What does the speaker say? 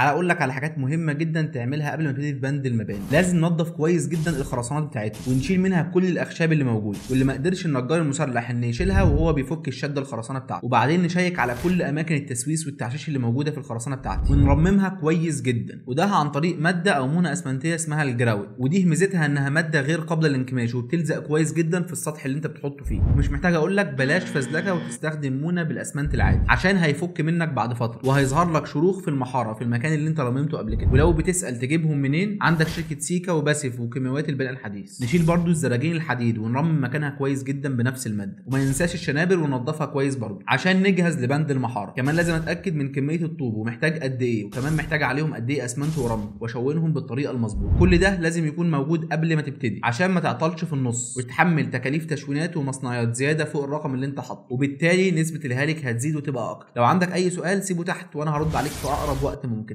اقول لك على حاجات مهمة جدا تعملها قبل ما تبتدي في بند المباني. لازم ننظف كويس جدا الخرسانات بتاعتنا ونشيل منها كل الاخشاب اللي موجودة واللي ما قدرش النجار المسلح ان يشيلها وهو بيفك الشدة الخرسانه بتاعته، وبعدين نشيك على كل اماكن التسويس والتعشيش اللي موجودة في الخرسانه بتاعتي ونرممها كويس جدا، وده عن طريق مادة او مونه اسمنتيه اسمها ال grout، ودي ميزتها انها مادة غير قابله للانكماش وبتلزق كويس جدا في السطح اللي انت بتحطه فيه. ومش محتاج اقول لك بلاش فزلكه وتستخدم مونه بالاسمنت العادي عشان هيفك منك بعد فترة وهيظهر لك شروخ في المحاره في المكان اللي انت رممته قبل كده. ولو بتسال تجيبهم منين، عندك شركة سيكا وباسيف وكيماويات البناء الحديث. نشيل برضو الزراجين الحديد ونرمم مكانها كويس جدا بنفس المادة، وما ننساش الشنابر وننضفها كويس برضو عشان نجهز لبند المحاره. كمان لازم اتاكد من كمية الطوب ومحتاج قد ايه، وكمان محتاج عليهم قد ايه اسمنت ورمل، واشونهم بالطريقة المظبوطه. كل ده لازم يكون موجود قبل ما تبتدي عشان ما تعطلش في النص وتحمل تكاليف تشوينات ومصنعيات زيادة فوق الرقم اللي انت حاطه، وبالتالي نسبه الهالك هتزيد وتبقى اكتر. لو عندك اي سؤال سيبه تحت وانا هرد عليك في اقرب وقت ممكن.